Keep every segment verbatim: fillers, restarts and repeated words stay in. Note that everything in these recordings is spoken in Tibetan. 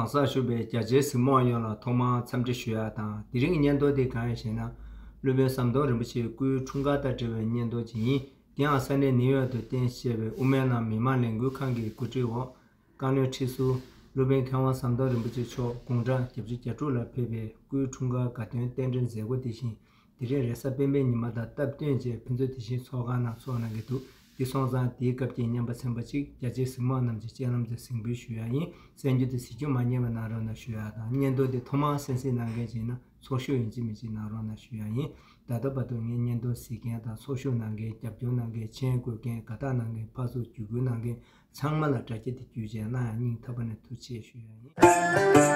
གང་ཟག་ཞུ་བའི་རྒྱ་ཆེའི་གཟིགས་མོ་བ་ཡོངས་ལ་ཐོག་མར་འཚམས་འདྲི་ཞུ་ཡ་དང་། དེ་རིང་གི་བརྙན་ཐུང་དེ་གང་ཡིན་ཞེ་ན། སློབ་དཔོན་ཟམ་གདོང་རིན་པོ་ཆེའི་སྐུའི་འཁྲུངས་སྐར་དང་འབྲེལ་བའི་བརྙན་ཐུང་ཅིག་ཡིན། དེའང་ས་གནས་ནིའུ་ཡོག་ཏུ་རྟེན་གཞི་བྱས་པའི་དབུ་མའི་ནང་མི་མང་ལས་འགུལ་ཁང་གི་གོ་སྒྲིག་འོག་བཀའ་བློན་ཁྲི་ཟུར་སློབ་དཔོན་མཁས་དབང་ཟམ་གདོང་རིན་པོ་ཆེ་མཆོག་དགུང་གྲངས་བརྒྱད་ཅུ་གྱ་དྲུག་ལ་ཕེབས་པའི་སྐུའི་འཁྲུངས་སྐར་དགའ་སྟོན་རྟེན་འབྲེལ་མཛད་སྒོ་དེ་བཞིན། དེ་རིང་རེས་གཟའ་སྤེན་པའི་ཉི་མ་དང་སྟབས་བསྟུན་བྱས། ཕན་ཚུན་དེ་བཞིན་ཚོགས་ཁང་ནང་ཚོགས་གནང་གི་འདུག་དེ་སོང་ཙང་དེའི་སྐབས་ཀྱི་བརྙན་པར་ཚན་པ་གཅིག་རྒྱ་ཆེའི་གཟིགས་མོ་རྣམས་ཀྱི་སྤྱན་ལམ་དུ་གཟིགས་འབུལ་ཞུ་ཡ་ཡིན། གསན་རྒྱུ་དང་གཟིགས་རྒྱུ་མ་བསྙེལ་བ་གནང་རོགས་གནང་ཞུ་ཡ་དང་། བརྙན་ཐུང་དེ་ཐོག་མར་གསན་གཟིགས་གནང་མཁན་ཅིག་ཡིན་ན་ཚོགས་ཞུགས་ཡིན་གཅིག་མིན་གཅིག་གནང་རོགས་གནང་ཞུ་ཡ་ཡིན། ད་ལྟ་བར་དུ་ངའི་བརྙན་ཐུང་གཟིགས་མཁན་དང་ཚོགས་ཞུགས་གནང་མཁན། རྒྱབ་སྐྱོར་གནང་མཁན། མཆན་འགོད་མཁན། དགའ་རྟགས་གནང་མཁན། ཕར་ཚུར་བརྒྱུད་སྐུལ་གནང་མཁན་ཚང་མ་ལ་དྲ་རྒྱ་དེ་བརྒྱུད་བྱས་གནང་ཡ་སྙིང་ཐག་པ་ནས་ཐུགས་རྗེ་ཆེ་ཞུ་ཡ་ཡིན།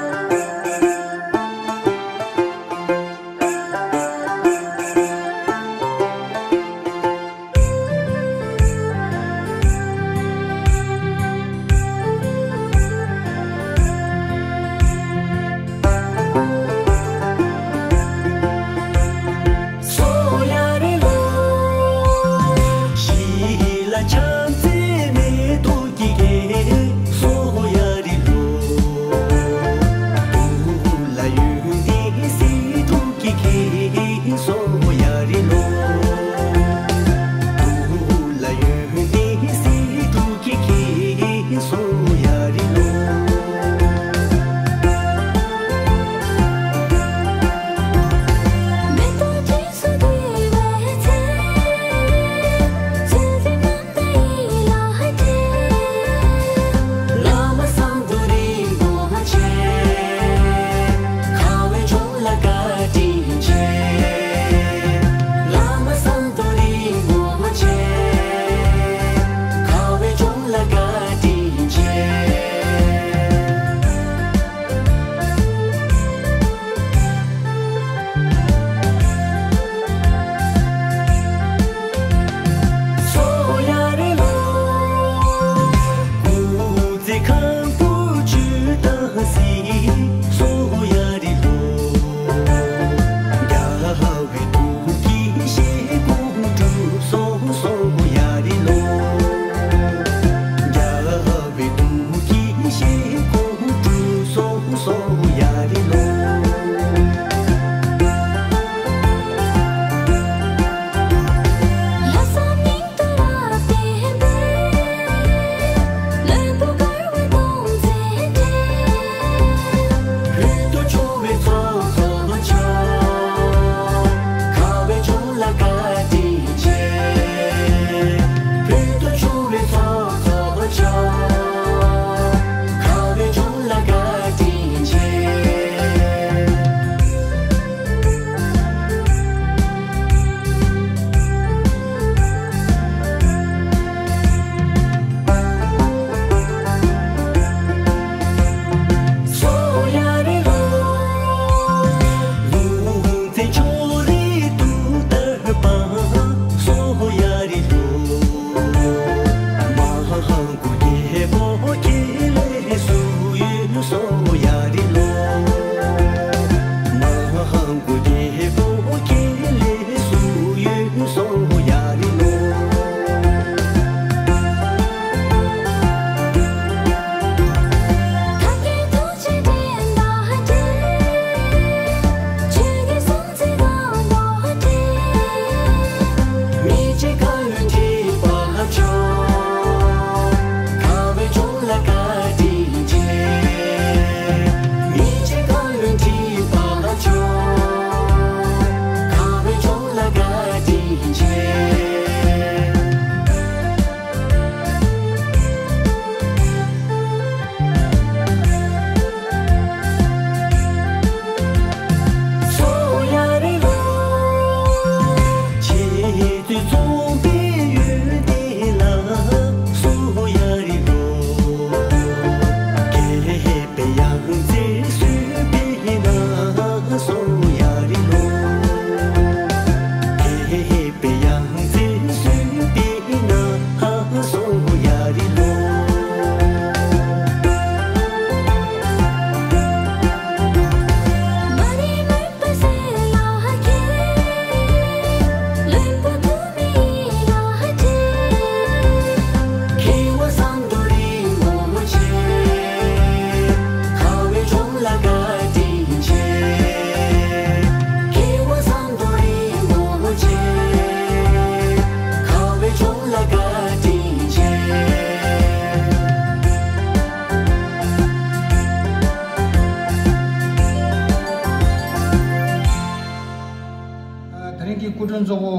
སྐུ་མགྲོན་གཙོ་བོ་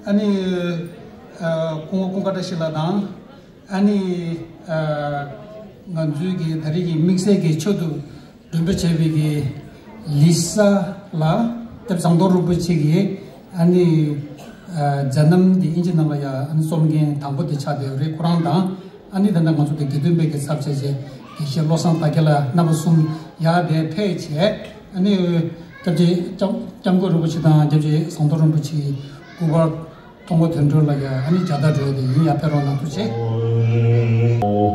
ཨ་ནི་ཨ་སྐུ་ངོ་ཀུན་དགའ་བཀྲ་ཤིས་ལགས་དང་། ཨ་ནི་ཨ་ང་ཚོའི་གི་ད་རེས་ཀྱི་དམིགས་བསལ་གྱི་ཆེད་དུ་འདོན་སྤྲོད་བྱས་པའི་གི་ལི་ས་ལགས། དེབ་ཟམ་གདོང་རིན་པོ་ཆེ་གི་ཨ་ནི་ཨ་མཛད་རྣམ་འདི་དབྱིན་ཇི་ནང་ལ་ཡང་ཨ་ནི་རྩོམ་མཁན་དང་པོ་དེ་ཆགས་བསྡད་ཡོད་རེད། ཁོ་རང་དང་། ཨ་ནི་ད་ལྟ་ང་ཚོ་དེ་དགེ་འདུན་པའི་གི་ཚབ་བྱས་བྱས་དགེ་བཤེས་བློ་བཟང་དར་རྒྱས་ལགས་རྣམ་པ་གསུམ་ཡར་དེ་ཕེབས་བྱས། ཨ་ནི་སྐྱབས་རྗེ་སྐྱབས་སྐྱབས་མགོན་རིན་པོ་ཆེ་དང་སྐྱབས་རྗེ་ཟམ་གདོང་རིན་པོ་ཆེའི་སྐུ་པར་མཐོང་བ་དོན་གྲུབ་ལ་ཡང་ཨ་ནི་མཇལ་དར་སྒྲོན་དེ་ཡིན། ཡར་ཕེབས་རོགས་གནང་། ཐུགས་རྗེ་ཆེ།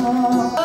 ཐུགས་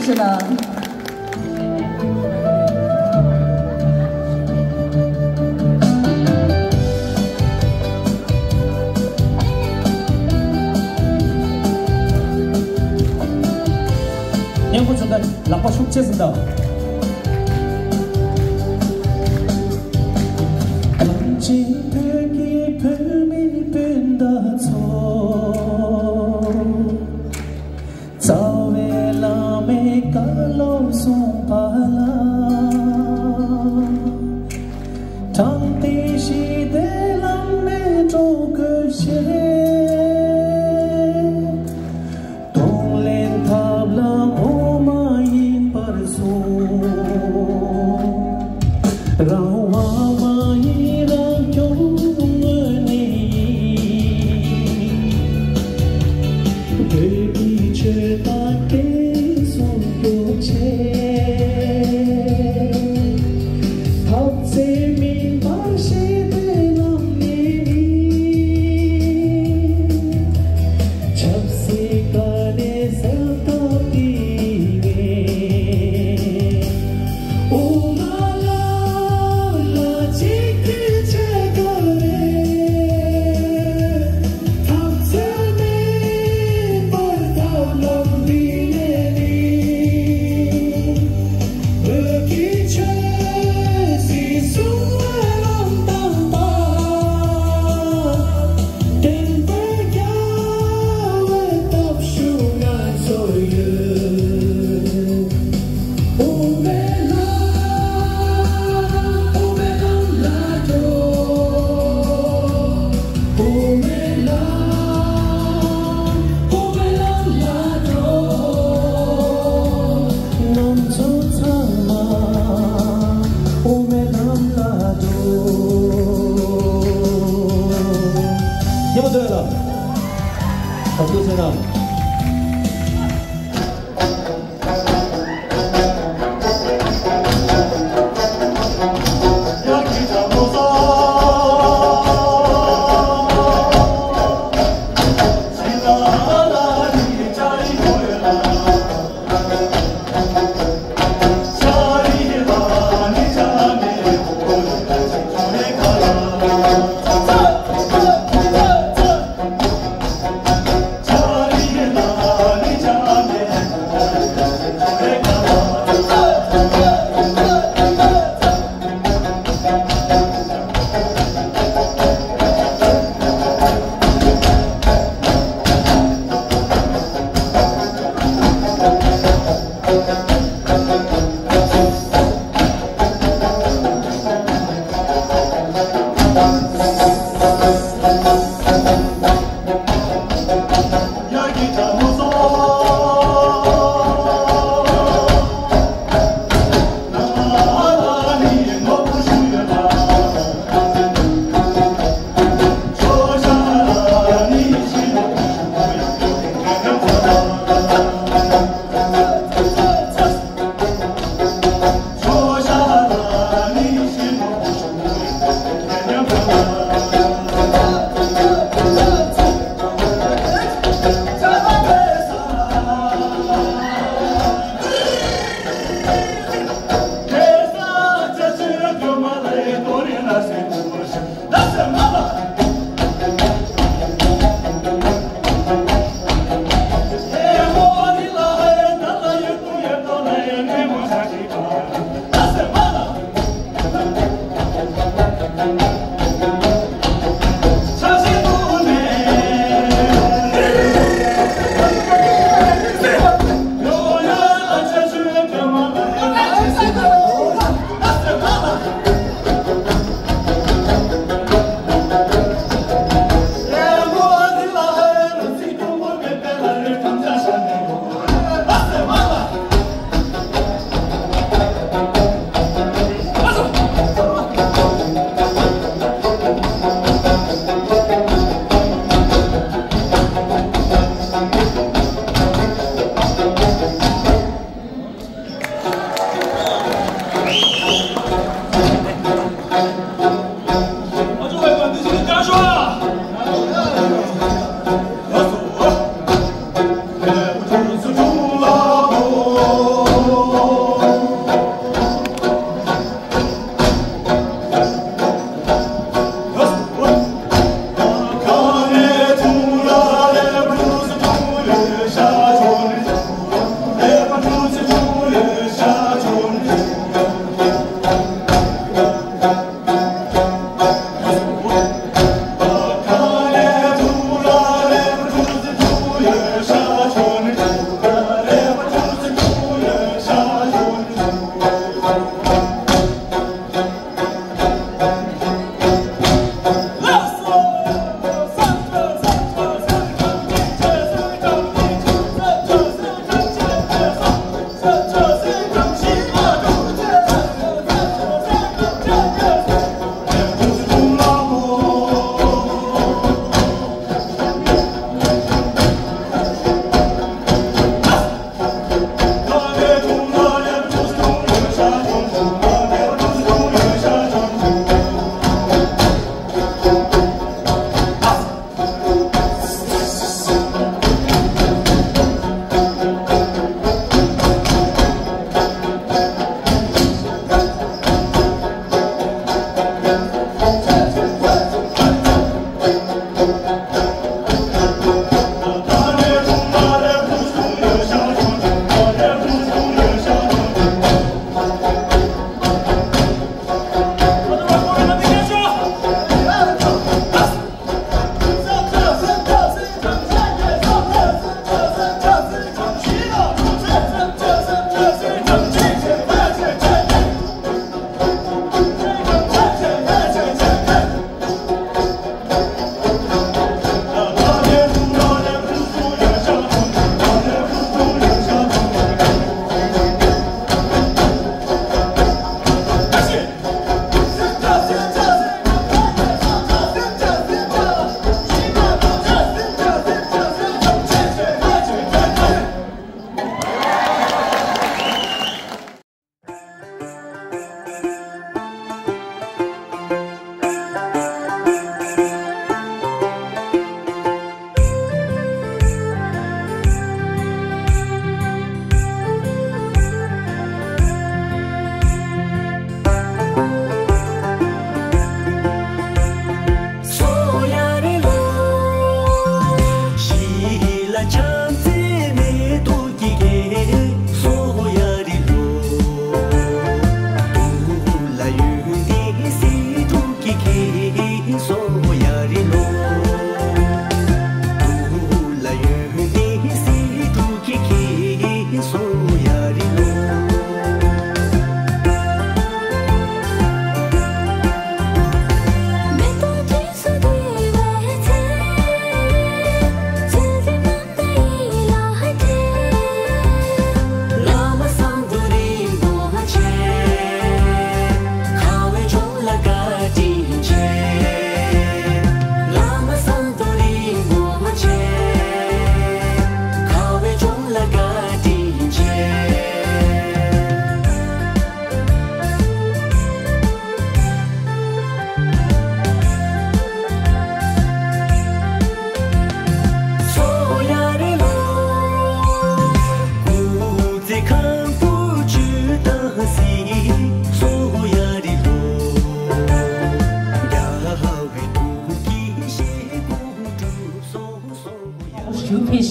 རྗེ་གནང་། སྙན་པོ་ཚོ་ད་ལག་པ་ཤུགས་ཆེ་ཟིན་ད། གངས་ཅན་བོད་ཀྱི་བུད་མེད་སྤུན་ཟླ་ཚོ། རྩ་བའི་བླ་མའི་བཀའ་སློབ་གསུངས་པ་ལ། དྲང་བདེན་ཞི་བདེའི་ལམ་ནས་འགྲོ་དགོས་ཞེས། གདོང་ལེན་ཐབས་ལམ་ངོ་མ་ཡིན་པར་གསུངས། རང་དབང་མ་ཡིན་རང་སྐྱོང་ངོས་ནས་ཡིན། བོད་ཀྱི་ཆོས་དང་བསྟན་སྲུང་རྒྱུ་ཆེད། འཐབ་རྩོད་མིན་པར་ཞི་བདེའི་ལམ་ནས་ཡིན། ཆབ་སྲིད་ཀ་ནས་སེལ་ཐབས་དེ་ངས། ཨོ་ལ་ལ་ལ་གཅིག་གིས་ཆེད་ག་རེད། འཐབ་རྩོད་མེད་པར་ཐབས་ལམ་འདི་ལས།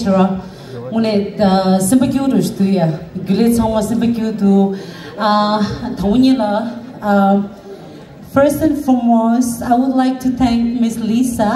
དངོས་གནས་ད་སེམས་པ་སྐྱིད་པོ་འདུག་ཡ། རྒྱུན་ལས་ཚང་མ་སེམས་པ་སྐྱིད་པོ་འདུག་ཨ། དང་པོ་ཉིད་ལ། ཨ། First and foremost, I would like to thank Miss Lisa.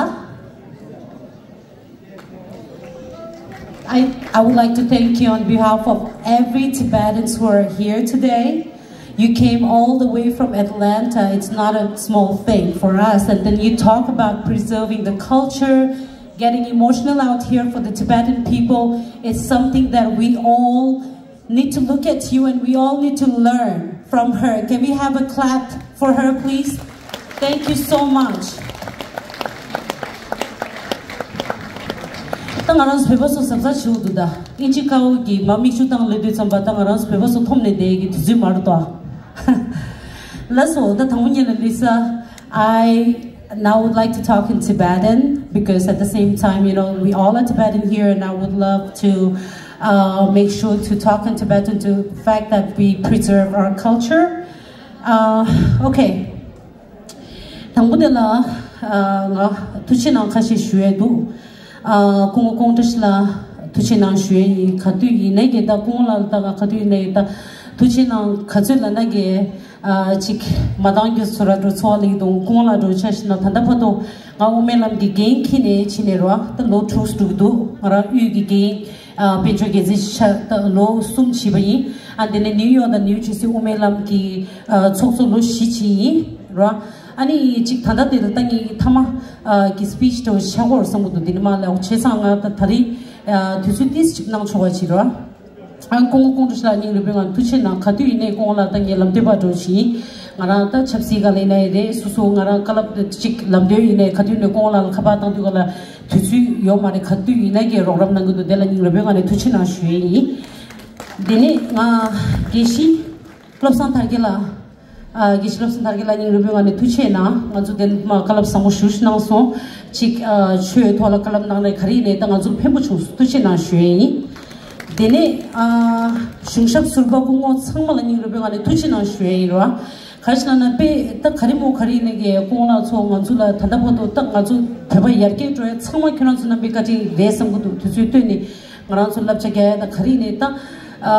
I, I would like to thank you on behalf of every Tibetans who are here today. You came all the way from Atlanta. It's not a small thing for us. And then you talk about preserving the culture, getting emotional out here for the Tibetan people. It's something that we all need to look at you and we all need to learn from her. Can we have a clap for her, please? Thank you so much. ད་ང་རང་ཚོ་བོད་པ་ཚོ་གཟབ་གཟབ་བྱེད་དགོས་འདུག་ད་ཨིན་ཇི་དཀར་པོ་གི་མ་མིག་ཆུ་བཏང་སླེབས་དུས་ཙམ་པ་ད་ང་རང་ཚོ་བོད་པ་ཚོ་འཐོམ་ནས་བསྡད་ཀྱི་དུས་ཚོད་མ་རེད་དོ། ལགས་སོ། ད་དང་པོ་ཉིད་ལ་Lisa, I now would like to talk in Tibetan because at the same time, you know, we all are Tibetan here, and I would love to uh, make sure to talk in Tibetan to the fact that we preserve our culture. Uh, okay. དང་པོ་དེ་ལ་ཨ་ང་ཐུགས་རྗེ་གནང་ཁ་ཤས་ཞུ་ཡས་འདུག་ཨ་སྐུ་ངོ་ཀོང་བཀྲ་ཤིས་ལགས་ཐུགས་རྗེ་གནང་ཞུ་ཡས་ཡིན། ག་དུས་ཡིན་ནའི་གི་ད་སྐུ་ངོ་ལགས་ལ་ད་ང་ག་དུས་ཡིན་ནའི་གི་ད་ཐུགས་རྗེ་གནང་། ག་ཚོད་ལབ་ན་གི་ཨ་ཅིག་མ་འདང་རྒྱུ་ཚོ་ར་འགྲོ་ཚོ་བ་ལེགས་དང་སྐུ་ངོ་ལགས་འགྲོ་ཆ་ཞིག་ན་ད་ལྟ་བར་དུ་ང་དབུ་མའི་ལམ་གི་འགན་འཁྱེར་ནས་ཕྱིན་ནས་རོ་ད་ལོ་དྲུག་འགྲོ་གི་འདུག་ང་རང་དབུས་ཀྱི་འགན་ཨ་དཔལ་འབྱོར་འགན་འཛིན་ཆ་ད་ལོ་གསུམ་བྱས་པ་ཡིན། ཨ་དེ་ནས་ནིའུ་ཡོག་དང་ནིའུ་ཇར་སི་དབུ་མའི་ལམ་གྱི་ཨ་ཚོགས་གཙོ་ལོ་བཞི་བྱས་ཡིན་རོ། ཨ་ནི་ཅིག་ད་ལྟ་དེ་ལ་ད་ངེད་ཀྱི་མཐའ་མ་ཨ་གི་སི་པི་ཆི་འདྲ་བོ་ཆགས་ཀྱི་ཡོད་རེད་བསམ་གྱི་འདུག་དེ་ནི་མ་ལས་བྱས་ཙང་ང་ད་ད་རེས་ཨ་དུས་ཚོད་ཏོག་ཙམ་ཅིག་གནང་ཆོག་པ་བྱེད་རོ། ཨ་སྐུ་ངོ་ཀོང་བཀྲ་ཤིས་ལགས་སྙིང་རུས་པའི་ངང་ནས་ཐུགས་རྗེ་གནང་། ག་དུས་ཡིན་ནའི་སྐུ་ངོ་ལགས་ད་ངའི་ལམ་སྟོན་པ་འདྲ་བོ་ཞིག་ཡིན། ང་རང་ད་ཆབ་སྲིད་སྒང་ལ་ཡིན་ནའི་རེད། སོ་སོ་ང་རང་བཀའ་སློབ་ཅིག་ལམ་སྟོན་ཡིན་ནའི་ག་དུས་ནས་སྐུ་ངོ་ལགས་ལ་ཁ་པར་བཏང་དུས་སྒང་ལ་དུས་ཚོད་ཡོད་མ་རེད། ག་དུས་ཡིན་ནའི་གི་རོགས་རམ་གནང་གི་འདུག་དེ་ལ་སྙིང་རུས་པའི་ངང་ནས་ཐུགས་རྗེ་གནང་ཞུ་ཡས་ཡིན། དེ་ནས་ང་དགེ་བཤེས་བློ་བཟང་དར་རྒྱས་ལགས། ཨ་དགེ་བཤེས་བློ་བཟང་དར་རྒྱས་ལགས་སྙིང་རུས་པའི་ངང་ནས་ཐུགས་རྗེ་གནང་། ང་ཚོ་དེ་མ་བཀའ་སློབ་བཟང་པོ་ཞེ་པོ་ཅིག་གནང་སོང་། ཅིག་ཨ་ཆོས་ཐོག་ལ་བཀའ་སློབ་གནང་ནས་ག་རེ་ཡིན་ནའི་ད་ང་ཚོ་ཕན་པོ་བྱུང་སོང་། ཐུགས་རྗེ་གནང་ཞུ་ཡས་ཡིན། དེ་ནས་ཨ་གཞུང་ཞབས་ཟུར་པ་སྐུ་ངོ་ཚང་མ་ལ་སྙིང་རུས་པའི་ངང་ནས་ཐུགས་རྗེ་གནང་ཞུ་ཡས་ཡིན་རོ། ག་རེ་ཞིག་ལབ་ན་དཔེ་ད་ག་རེ་མོ་ག་རེ་ཡིན་ནའི་གི་སྐུ་ངོ་ལགས་ཚོ་ང་ཚོ་ལ་ད་ལྟ་བར་དུ་ད་ང་ཚོ་བོད་པ་ཡར་རྒྱས་འགྲོ་ཡས་ཚང་མ་ཁྱོད་རང་ཚོ་རྣམ་པའི་བཀའ་དྲིན་རེད་བསམ་གྱི་འདུག་དུས་ཚོད་བཏོན་ནས་ང་རང་ཚོ་བསླབ་བྱ་རྒྱག་ཡས་ད་ག་རེ་ཡིན་ནའི་ད་ཨ་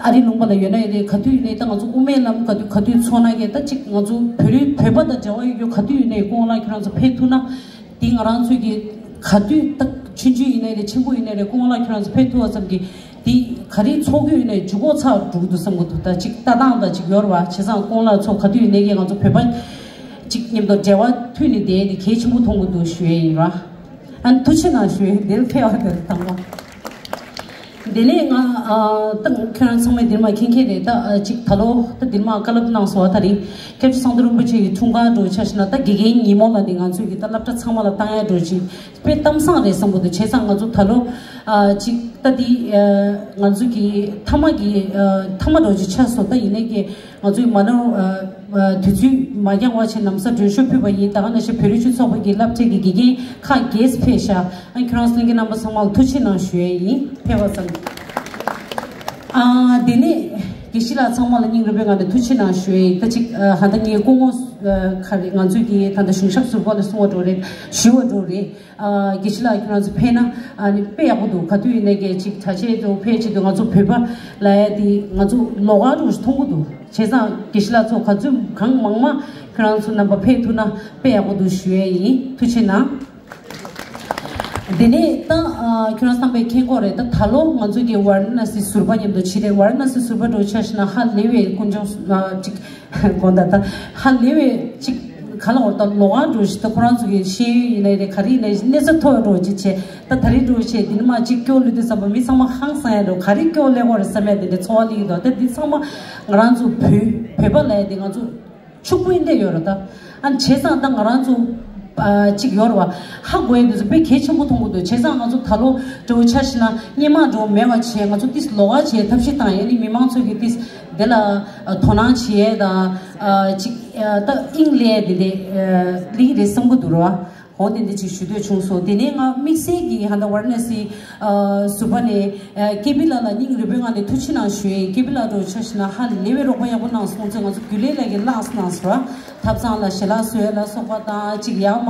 ཨ་རི་ལུང་པ་ལ་ཡོད་ནའི་རེད། ག་དུས་ཡིན་ནའི་ད་ང་ཚོ་དབུ་མའི་ལམ་ག་དུས་ག་དུས་ཚོགས་ན་གི་ད་ཅིག་ང་ཚོ་བོད་རིགས་བོད་པ་དང་འབྲེལ་བ་ཡོད་རྒྱུ་ག་དུས་ཡིན་ནའི་སྐུ་ངོ་ལགས་ཁྱོད་རང་ཚོ་ཕེབས་ཐུབ་ན། དེ་ང་རང་ཚོའི་གི་ག་དུས་ད་ཆུང་ཆུང་ཡིན་ནའི་རེད། ཆེན་པོ་ཡིན་ནའི་རེད། སྐུ་ངོ་ལགས་ཁྱོད་རང་ཚོ་ཕེབས་ཐུབ་པ་ཙམ་གྱིས་དེ་ག་རེ་ཚོགས་རྒྱུ་ཡིན་ནའི་མཇུག་སྐོར་ཚར་འགྲོ་གི་འདུག་བསམ་གྱི་འདུག་ད་ཅིག་ལྟ་སྟངས་དང་ཅིག་ཡོད་རེད་བ། བྱས་ཙང་སྐུ་ངོ་ལགས་ཚོ་ག་དུས་ཡིན་ནའི་གི་ང་ཚོ་བོད་པ་ཅིག་མཉམ་དུ་འབྲེལ་བ་མཐུད་ནས་བསྡད་དེ་གལ་ཆེན་པོ་མཐོང་གི་འདུག་ཞུ་ཡས་ཡིན་ར། ཨ་ནི་ཐུགས་རྗེ་གནང་ཞུ་ཡས་འདིར་ཕེབས་པ་དེར་དང་པོ། དེ་ནས་ང་ཨ་ད་ཁྱོད་རང་ཚང་མས་འདིར་མ་མཁྱེན་མཁན་རེད། ད་ཨ་ཅིག་ད་ལོ་ད་འདིར་མ་བཀའ་སློབ་གནང་སོང་བ། ད་རིང་སྐྱབས་རྗེ་གསང་བདེ་རིན་པོ་ཆེ་ཡི་འཁྲུངས་སྐར་འདྲ་བོ་ཆ་བཞག་ན་ད་དགེ་རྒན་ཉིན་མོ་ལ་ནི་ང་ཚོས་ཀྱི་ད་སློབ་གྲྭ་ཚང་མ་ལ་བཏང་ཡ་འདྲ་བོ་ཅིག་དཔེ་གཏམ་བཟང་རེད་བསམ་གྱི་འདུག་བྱས་ཙང་ང་ཚོ་ད་ལོ་ཨ་ཅིག་ད་འདི་ཨ་ང་ཚོ་གི་མཐའ་མ་གི་ཨ་མཐའ་མ་འདྲ་བོ་ཅིག་ཆགས་སོང་། ད་ཡིན་ནའི་གི་ང་ཚོས་མ་ནོར་ཨ་ཨ་དུས་ཚོད་མ་འགྱངས་པ་བྱས་ན་བཟའ་སྒྲོལ་ཞུ་ཕུལ་བ་ཡིན། ད་ག་ནང་བཞིན་བོད་རིགས་སྤྱི་ཚོགས་པ་གི་སློབ་གྲྭ་གི་དགེ་རྒན་ཁག་བརྒྱད་ཕེབས་ཤག་ཨ་ཁྱོད་རང་ཚོ་ལྷན་རྒྱས་རྣམ་པ་ཚང་མ་ལ་ཐུགས་རྗེ་གནང་ཞུ་ཡས་ཡིན། ཕེབས་པ་ཙམ། ཨ་དེ་ནས་དགེ་བཤེས་ལགས་ཚང་མ་ལ་སྙིང་རུས་པའི་ངང་ནས་ཐུགས་རྗེ་གནང་ཞུ་ཡས་ཡིན། ད་ཅིག་ཨ་ད་ལྟ་ངའི་སྐུ་ངོ་ཨ་ག་རེ་ང་ཚོའི་གི་ད་ལྟ་གཞུང་ཞབས་ཟུར་པ་ལ་གསུང་བ་འདྲ་བོ་རེད། ཞུ་བ་འདྲ་བོ་རེད། ཨ་དགེ་བཤེས་ལགས་ཁྱོད་རང་ཚོ་ཕེབས་ན་ཨ་ནི་དཔེ་ཡག་པོ་འདུག་ག་དུས་ཡིན་ནའི་གི་ཅིག་གྲྭ་ཆས་དུ་ཕེབས་ཆེད་དུ་ང་ཚོ་བོད་པ་ལབ་ཡ་དེ་ང་ཚོ་ལོགས་ཀ་འདྲ་བོ་ཞིག་མཐོང་གི་འདུག་བྱས་ཙང་དགེ་བཤེས་ལགས་ཚོ་ག་ཚོད་གང་མང་མང་ཁྱོད་རང་ཚོ་རྣམ་པ་ཕེབས་ཐུབ་ན་དཔེ་ཡག་པོ་འདུག་ཞུ་ཡས་ཡིན། ཐུགས་རྗེ་གནང་། དེ་ནས་ད་ཨ་ཁྱོད་རང་རྣམ་པས་མཁྱེན་གྱི་ཡོད་རེད། ད་ད་ལོ་ང་ཚོ་གི་ཝཱ་ར་ཎ་སི་ཟུར་པ་མཉམ་དུ་ཕྱིན་རེད། ཝཱ་ར་ཎ་སི་ཟུར་པ་འདྲ་བོ་ཆ་བཞག་ན་ཧ་ལས་པའི་དཀོན་མཆོག་ཨ་ཅིག་དགོངས་དག་ད་ཧ་ལས་པའི་ཅིག་ག་ལ་འོར་ད་ལོགས་ཀ་འདྲ་བོ་ཞིག་ད་ཁོ་རང་ཚོ་གི་ཤེས་ཡོན་ཡིན་ནའི་རེད། ག་རེ་ཡིན་ནའི་གནས་ཚད་མཐོ་བ་འདྲ་བོ་ཅིག་བྱས། ད་ད་རེས་འདྲ་བོ་བྱས་འདི་ནི་མ་ཅིག་སྐྱོ་ལུས་དུས་ཙམ་པ་མི་ཚང་མ་ཧང་སང་ཡ་འདྲ་བོ་ག་རེ་སྐྱོ་ལས་གོ་རེད་བསམ་ཡ་དེ་འདྲའི་ཚོར་བ་སླེབས་ཀྱི་འདུག་ད་འདི་ཚང་མ་ང་རང་ཚོ་བོད་བོད་པ་ལབ་ཡ་དེ་ང་ཚོ་ཕྱུག་པོ་ཡིན་བསྡད་ཡོད་རེད་ད། ཨ་བྱས་ཙང་ད་ང་རང་ཚོ་ཨ་ཅིག་ཡོད་རེད་བ། ཧ་གོ་ཡ་འདི་ཚོ་དཔེ་གལ་ཆེན་པོ་མཐོང་གི་འདུག་བྱས་ཙང་ང་ཚོ་ད་ལོ་འདྲ་བོ་ཆ་བཞག་ན་སྔོན་མ་འདྲ་བོ་མེད་པ་བྱས་ང་ཚོ་ཏིས་ལོགས་ཀ་བྱས་ཐབས་ཤེས་བཏང་ཡ་ནི་མི་མང་ཚོ་གི་ཏིས་དེ་ལ་ཨ་དོ་སྣང་བྱེད་ཡ་དང་ཨ་ཅིག་ཨ་ད་དབྱིངས་ལས་དེ་འདྲ་ཨ་ལིག་རེད་བསམ་གི་འདུག་རེད་བ། འོ་དེ་འདྲ་ཅིག་ཞུ་འདོད་བྱུང་སོང་། དེ་ནས་ང་དམིགས་བསལ་གྱི་ཧ་ད་ཝར་ན་སི་ཟུར་པ་ནས་ཀེ་པི་ལགས་ལ་སྙིང་རུས་པའི་ངང་ནས་ཐུགས་རྗེ་གནང་ཞུ་ཡས། ཀེ་པི་ལགས་འདྲ་བོ་ཆ་བཞག་ན་ཧ་ལས་པའི་རོགས་པ་ཡག་པོ་གནང་སོང་ཚེ་ང་ཚོ་རྒྱུན་ལས་ལ་གི་ལགས་གནང་སོང་། ཐབ་ཚང་ལ་ཞལ་ལག་བཟོ་ཡས་ལ་སོགས་པ་དང་ཅིག་ཡག་མ་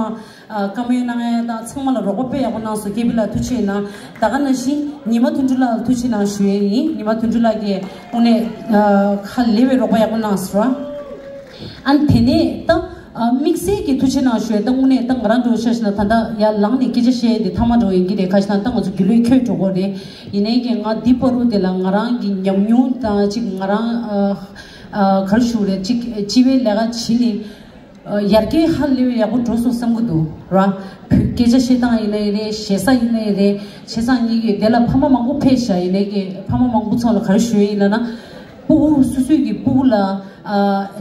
བཀའ་མོལ་གནང་ཡས་དང་ཚང་མ་ལ་རོགས་པ་དཔེ་ཡག་པོ་གནང་སོང་། ཀེ་པི་ལགས་ཐུགས་རྗེ་གནང་། ད་ག་ནང་བཞིན་ཉི་མ་དོན་གྲུབ་ལགས་ལ་ཐུགས་རྗེ་གནང་ཞུ་ཡས་ཡིན། ཉི་མ་དོན་གྲུབ་ལགས་ཀྱིས་དངོས་གནས་ཧ་ལས་པའི་རོགས་པ་ཡག་པོ་གནང་སོང་། ཨ་ནི་དེ་ནས་ད་ཨ་དམིགས་བསལ་གྱི་ཐུགས་རྗེ་གནང་ཞུ་ཡས། ད་དངོས་གནས་ད་ང་རང་འདྲ་བོ་ཆ་བཞག་ན་ད་ལྟ་ཡར་ལངས་ནས་སྐད་ཆ་བཤད་ཡས་དེ་ཐ་མ་འདྲ་བོ་ཡིན་གྱི་རེད། ཁ་ཤས་ན་ད་ང་ཚོ་རྒྱུན་ལས་འཁྱོལ་འགྲོ་གི་རེད། ཡིན་ནའི་ཀྱི་ང་འདི་བར་དུ་དེ་ལ་ང་རང་གི་ཉམས་མྱོང་དང་ཅིག་ང་རང་ཨ་ཨ་ག་རེ་ཞུ་དགོས་རེད། ཅིག་སྤྱི་པའི་ལས་ཀ་བྱེད་ནས་ཨ་ཡར་རྒྱས་ཧ་ལས་པའི་ཡག་པོ་འགྲོ་སོང་བསམ་གྱི་འདུག་ར། བོད་སྐད་ཆ་བཤད་སྟངས་ཡིན་ནའི་རེད། ཞེ་ས་ཡིན་ནའི་རེད། བྱས་ཙང་ངེད་ཀྱི་དེ་ལ་ཕ་མ་མང་པོ་ཕེབས་ཤག་ཡིན་ནའི་ཀྱི་ཕ་མ་མང་པོ་ཚོ་ལ་ག་རེ་ཞུ་ཡས་ཡིན་ལབ་ན། སྤུ་གུ་སོ་སོའི་གི་སྤུ་གུ་ལ་ཨ་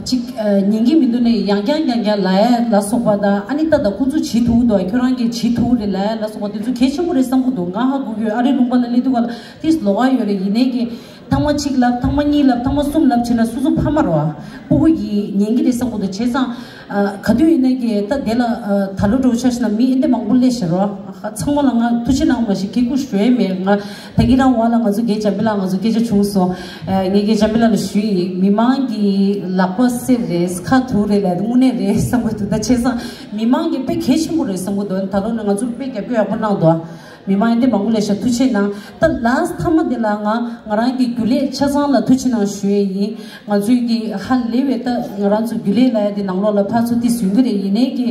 ཅིག་ཨ་ཉན་གྱི་མི་འདུག་ནས་ཡང་བསྐྱར་ཡང་བསྐྱར་ལབ་ཡས་ལ་སོགས་པ་དང་། ཨ་ནི་ད་ད་ཁོང་ཚོ་བྱེད་ཐུབ་འདུག་ཁྱོད་རང་གིས་བྱེད་ཐུབ་རེད་ལབ་ཡས་ལ་སོགས་པ་དེ་ཚོ་གལ་ཆེན་པོ་རེད་བསམ་གྱི་འདུག་ང་ཧ་གོ་གི་ཡོད། ཨ་རིའི་ལུང་པ་ལ་སླེབས་དུས་ག་ལ་ཏིས་ལོགས་ཀ་ཡོད་རེད། ཡིན་ནའི་ཀྱི་ཐེངས་མ་གཅིག་ལབ། ཐེངས་མ་གཉིས་ལབ། ཐེངས་མ་གསུམ་ལབ་བྱས་ན་སོ་སོ་ཕ་མ་རེད་བ། སྤུ་གུ་ཡིས་ཉན་གྱི་རེད་བསམ་གྱི་འདུག་བྱས་ཙང་ཨ་ག་དུས་ཡིན་ནའི་ཀྱི་ད་དེ་ལ་ཨ་ད་ལོ་འདྲ་བོ་ཆ་བཞག་ན་མི་ཨེ་འདྲ་མང་པོ་སླེབས་ཤག་རེད་བ། ཚང་མ་ལ་ང་ཐུགས་རྗེ་གནང་མ་ཞིག་གི་སྐུ་ཞུ་ཡས་མེད། ང་ད་གིན་རང་བ་ལ་ང་ཚོ་རྒན་འཇམ་དཔལ་ལགས་ང་ཚོ་སྐད་ཆ་བྱུང་སོང་། ཨ་ངས་རྒན་འཇམ་དཔལ་ལགས་ལ་ཞུས་ཡིན། མི་མང་གི་ལག་པ་སེར་རེད། ཁ་དུག་རེད་ལབ་དངོས་གནས་རེད་བསམ་གྱི་འདུག་ད་བྱས་ཙང་མི་མང་གི་དཔེ་གལ་ཆེན་པོ་རེད་བསམ་གྱི་འདུག་ད་ལོ་ནས་ང་ཚོ་དཔེ་རྒྱབ་སྐྱོར་ཡག་པོ་གནང་འདུག་མི་མང་ཨེ་འདྲ་མང་པོ་སླེབས་ཤག་ཐུགས་རྗེ་གནང་། ད་ལཱསི་མཐའ་མ་དེ་ལ་ང་ང་རང་གི་རྒྱུན་ལས་ཆ་ཚང་ལ་ཐུགས་རྗེ་གནང་ཞུ་ཡས་ཡིན། ང་ཚོའི་གི་ཧ་ལས་པའི་ད་ང་རང་ཚོ་རྒྱུན་ལས་ལབ་ཡས་དེ་ནང་ལོགས་ལ་ཕར་ཚུར་ཏིས་ཡོང་གི་རེད། ཡིན་ནའི་གི་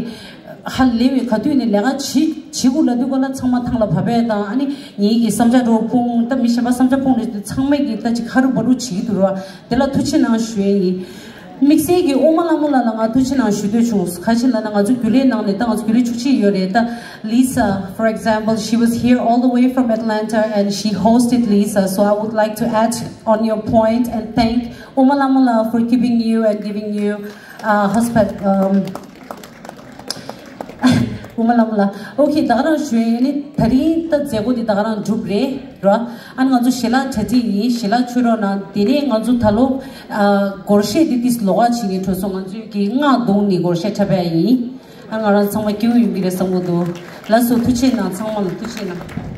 ཧ་ལས་པའི་ག་དུས་ནས་ལས་ཀ་བྱེད་བྱེད་དགོས་ལབ་དུས་ག་ལ་ཚང་མ་ཐང་ལ་བབས་པས་དང་། ཨ་ནི་ངེད་ཀྱི་བསམ་འཆར་འདྲ་བོ་སྤུངས། ད་མི་གཞན་པ་བསམ་འཆར་སྤུངས་རེད། ཚང་མས་ཀྱི་ད་ཅིག་ཧ་རུ་བ་རུ་བྱེད་ཀྱི་འདུག་ར། དེ་ལ་ཐུགས་རྗེ་གནང་ཞུ་ཡས་ཡིན། དམིགས་བསལ་གྱི་ཨོ་མ་ལགས་མོ་ལགས་ལ་ང་ཐུགས་རྗེ་གནང་ཞུ་འདོད་བྱུང་། ག་ཅི་ལབ་ན་ང་ཚོ་རྒྱུན་ལས་ནང་ནས་ད་ང་ཚོ་རྒྱུན་ལས་བཅུ་གཅིག་ཡོད་རེད། ད་Lisa, for example, she was here all the way from Atlanta and she hosted Lisa. So I would like to add on your point and thank ཨོ་མ་ལགས་མོ་ལགས for keeping you and giving you uh, husband. Um, ཨོ་མ་ལགས་མོ་ལགས། ཨོ་ཁེ། ད་ག་རང་ཞུ་ཡས་ཡིན། ད་རིང་ད་མཛད་སྒོ་འདི་ད་ག་རང་གྲུབ་རེད་ར། ཨ་ནི་ང་ཚོ་ཞལ་ལག་གྲ་སྒྲིག་ཡིན། ཞལ་ལག་མཆོད་རོགས་གནང་། དེ་ནས་ང་ཚོ་ད་ལོ་ཨ་སྒོར་གཞས་འདི་ཏིས་ལོགས་ཀ་བྱེད་མཁན་འགྲོ་སོང་། ང་ཚོའི་གི་སྔགས་བརྡུངས་ནས་སྒོར་གཞས་འཁྲབ་ཡས་ཡིན། ཨ་ང་རང་ཚང་མ་སྐྱིད་པོ་ཡོང་གི་རེད་བསམ་གྱི་འདུག་ལགས་སོ། ཐུགས་རྗེ་གནང་། ཚང་མ་ལ་ཐུགས་རྗེ་གནང་།